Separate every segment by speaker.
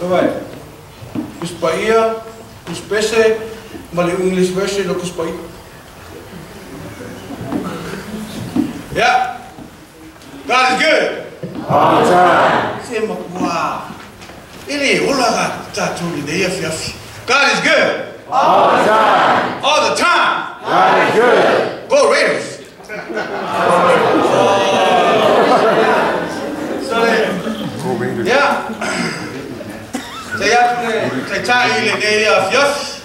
Speaker 1: Vai. Tusi Paia, Tusi Pese, ma le English version o Tusi Paia. Yeah. God is good.
Speaker 2: All the time.
Speaker 1: Se matua. E le ola ka tātou i lenei afiafi. God is good.
Speaker 2: All the time.
Speaker 1: All the time.
Speaker 2: God is good.
Speaker 1: Go Raiders.
Speaker 2: Go Raiders.
Speaker 1: Yeah. Te atu le taitai i lenei afiafi.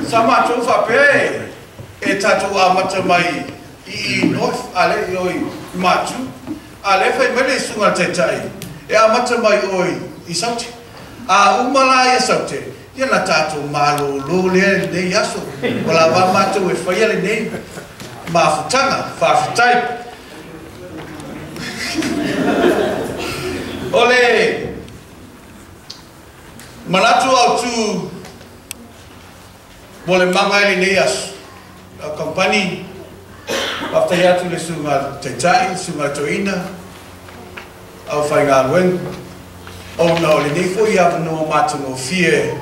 Speaker 1: Sa matou faapea e tatou amata mai i North a le i oi Matu. A le fai mai le susuga taitai e amata mai oi i Saute. A uma la ia Saute, ia na tatou malōlō lea i lenei aso. Ua lava matou e faia lenei mafutaga. Faafetai. O le manatu autū mo le maga i lenei aso. Au kampani, faafetai atu le susuga taitai, le susuga toeaina, au faigaluega, ona o lenei foi avanoa matagofie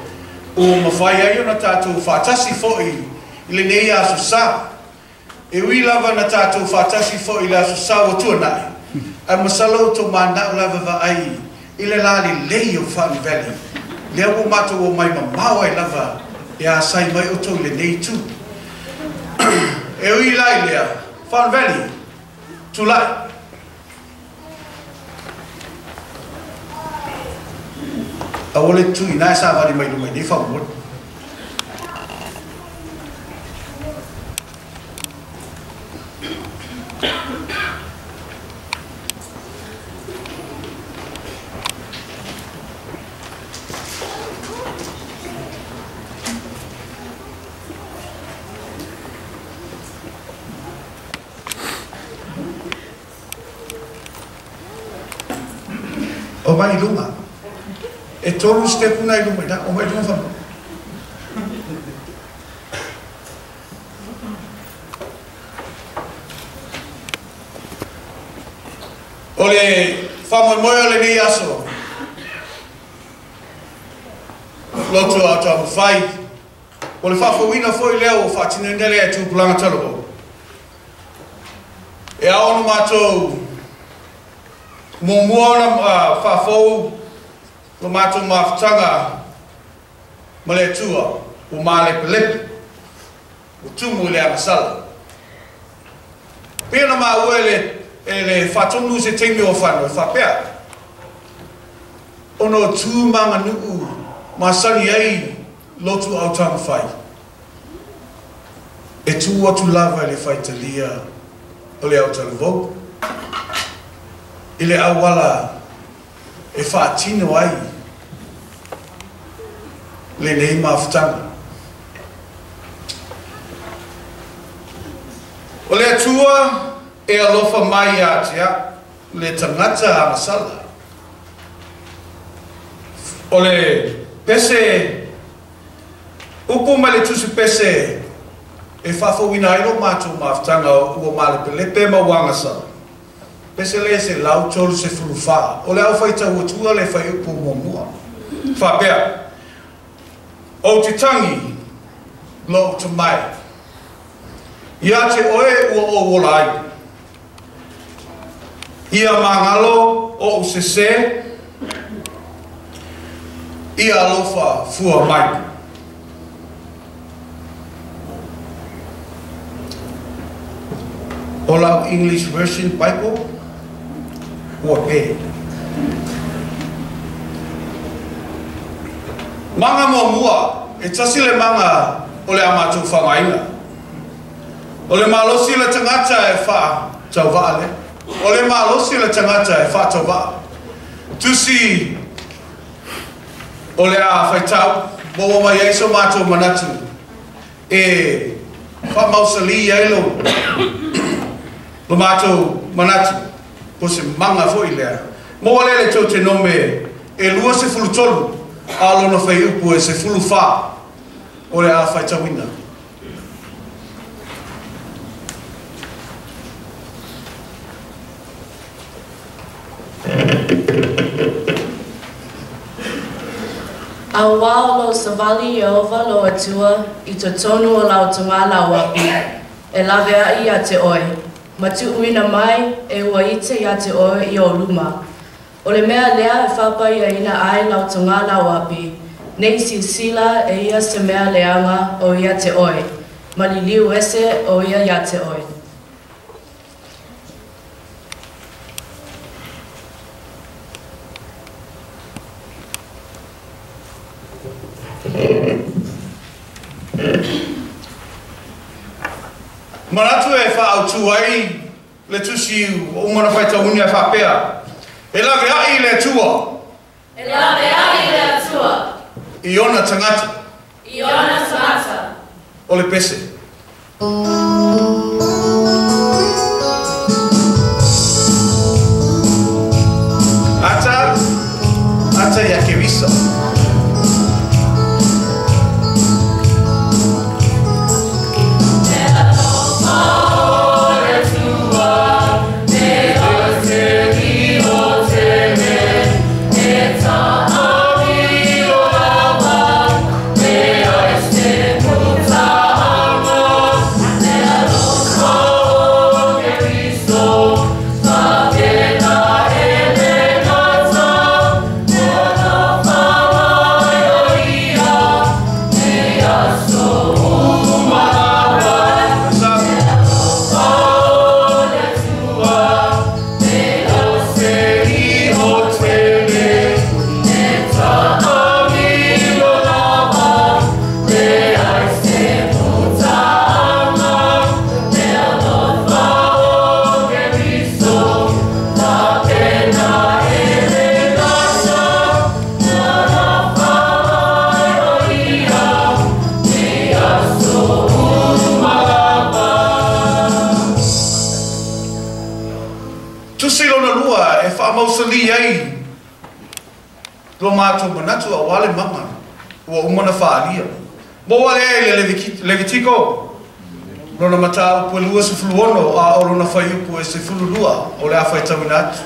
Speaker 1: ua mafai ai ona tatou faatasi foi i lenei aso sa. E ui lava na tatou faatasi foi i le aso sa ua tuanai, ae masalo outou mana'o lava vaai i le lalelei o Fountain Valley. Lea ua matou omai mamao ai lava e asai mai outou i lenei itu. E ui la i lea, Fountain Valley, tulai. Aua le tuuina e savali mai luma i nei faamolemole. O mai i luga. E 3 stepu na i luma i na. O mai i luga faamolemole. O le faamoemoe o lenei aso, loto a taumafai, o le faafouina foi lea ua faatinoina lea e tupulaga talavou. E ao ona matou muamua ona faafou lo matou mafutaga ma le Atua ua malepelepe, ua tumu i le agasala. Pei ona maua e le faatonu se taimi o fano e faapea, ona o tu maganuu masani ai lotu au taumafai, e tu atu lava i le faitalia o le autalavou, i le auala e faatino ai lenei mafutaga. O le Atua e alofa mai ia te a'u, le tagata agasala. O le pese, upu mai le Tusi Pese e faafouina ai lo matou mafutaga ua malepelepe ma ua agasala. Pese le 134. O le au faitau atua le faiupu muamua. Faapea, ou te tagi lou tamai, ia te oe ua ou ola ai. Ia magalo oʻu sesē, ia alofa fua mai. O lau English Version Bible ua pe. Maga muamua, e tasi le maga o le a matou faaaogaina. O le malosi o le tagata e faatauvaa lea. O le malosi o le tagata e faatauvaa. Tusi o le a faitau, maua mai ai so matou manatu e faamausalī ai lo matou manatu, po se maga foi lea. Maua lea le Teutenome e 23 a o lona faiupu e 14 o le a faitauina.
Speaker 3: Auā o lo o savali Ieova lou Atua i totonu o lau togalauapi e laveai iā te oe, ma tuuina mai e ua ita iā te oe i ou luma. O le mea lea e faapaiaina ai lau togalauapi, nei silasila e ia se mea leaga o ia te oe, ma liliu ese o ia iā te oe.
Speaker 1: Manatu e faaautu ai le tusi ua uma ona faitauina e faapea, E laveai le Atua.
Speaker 3: E laveai le Atua.
Speaker 1: I ona tagata.
Speaker 3: I ona tagata.
Speaker 1: O le pese. Ata, ata ia Keriso. Tusi lona lua e faamausali ai lo matou manatu auā le maga ua uma ona faaalia. Maua lea i le Levitiko, lona mataupu e 26 a o lona fuaiupu e 12 o le a faitauina atu.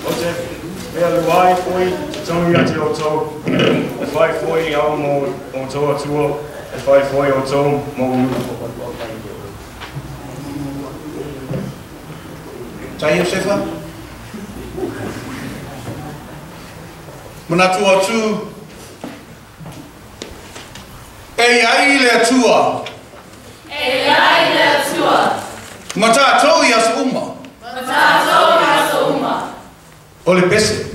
Speaker 2: O te mea lua ai foi totonu ia te outou, e fai foi au mo outou Atua, e fai foi outou mou nuu.
Speaker 1: Tai Iosefa. Manatu atu, E i ai le Atua.
Speaker 3: E i ai le Atua.
Speaker 1: Ma tatou i aso uma.
Speaker 3: Ma tatou i aso uma.
Speaker 1: O le pese.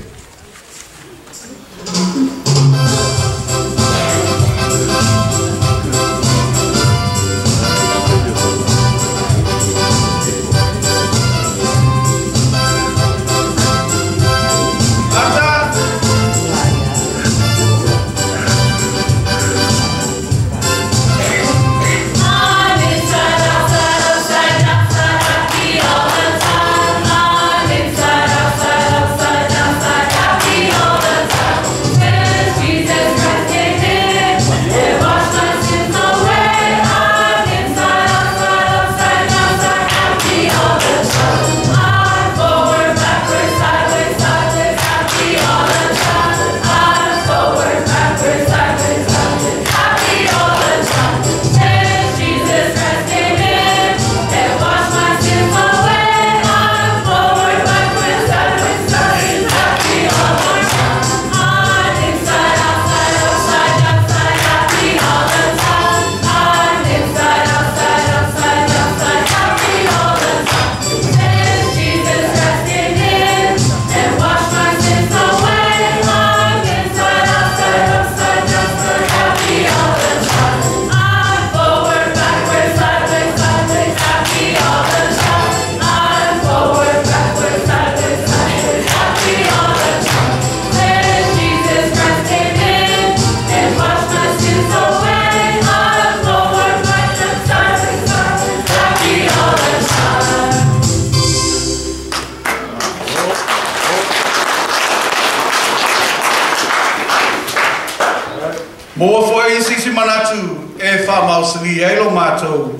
Speaker 1: Maua foi se isi manatu e faamausali ai lo matou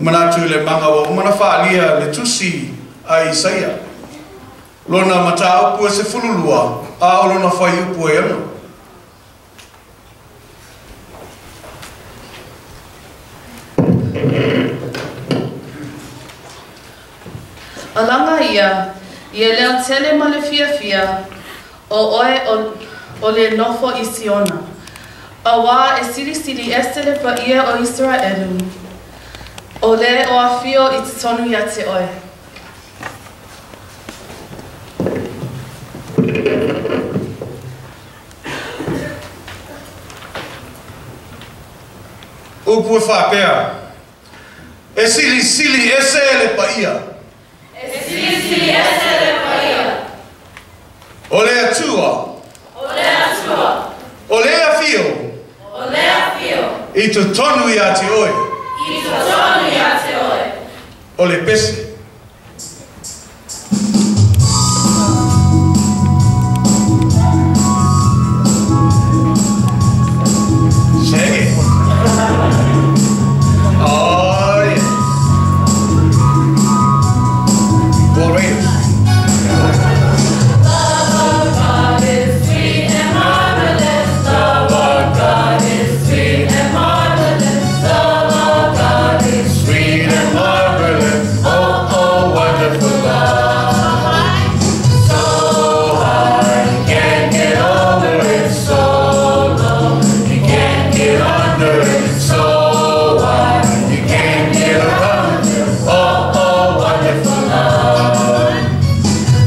Speaker 1: Manatu i le maga ua uma ona faalia le tusi a Isaia. Lona mataupu e 12, a o lona fuaiupu e 6.
Speaker 3: Alaga ia, ia leo tele ma le fiafia, o oe o le nofo i Siona. Auā e silisili ese le paia o Isaraelu, o le o afio i totonu ia te oe.
Speaker 1: Upu e faapea, e silisili ese le paia.
Speaker 3: E silisili ese le paia.
Speaker 1: O le Atua.
Speaker 3: O le Atua.
Speaker 1: O le afio.
Speaker 3: O le afio.
Speaker 1: I totonu ia te oe.
Speaker 3: I totonu ia te oe.
Speaker 1: O le pese. Sing it. Oh, yeah. Go Raiders.
Speaker 3: Love of God is sweet and marvelous. Love of God is sweet and marvelous. Love of God is
Speaker 1: sweet and marvelous. Oh, oh, wonderful love. So high, you can't get over it. So low, you can't get under it. So wide, you can't get around it. Oh, oh, wonderful love.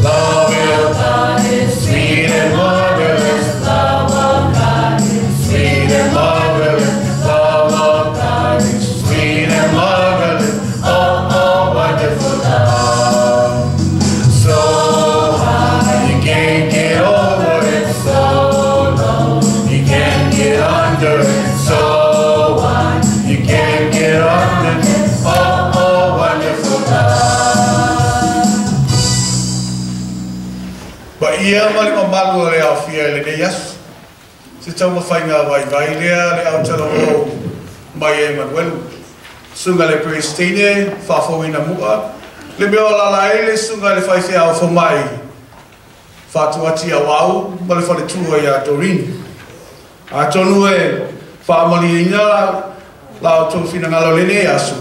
Speaker 1: Love of
Speaker 3: God is
Speaker 1: sweet and marvelous.
Speaker 3: Love of God is
Speaker 1: sweet and marvelous. Love of God is sweet and marvelous. Oh, oh, wonderful love. So high, you can't get over it. So low, you can't get under it. So wide, you can't get under it. Oh, oh, wonderful love. Paia ma le mamalu o le aofia i lenei aso. Se taumafaiga vaivai lea le autalavou mai e Manuelu. Susuga le Peresetene, faafouina mua, le mea o alaala ai le susuga i le faifeau fomai, faatuati auau ma le faletua ia Doreen. Atonu e faamalieina la outou finagalo lenei aso,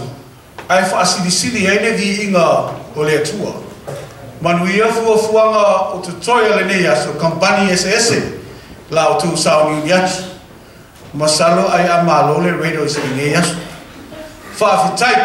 Speaker 1: ae faasilisili ai le viiga o le Atua. Manuia fuafuaga o totoe o lenei aso, kampani eseese la outou sauniuni atu. Masalo ai a malo le Raiders i lenei aso. Faafetai.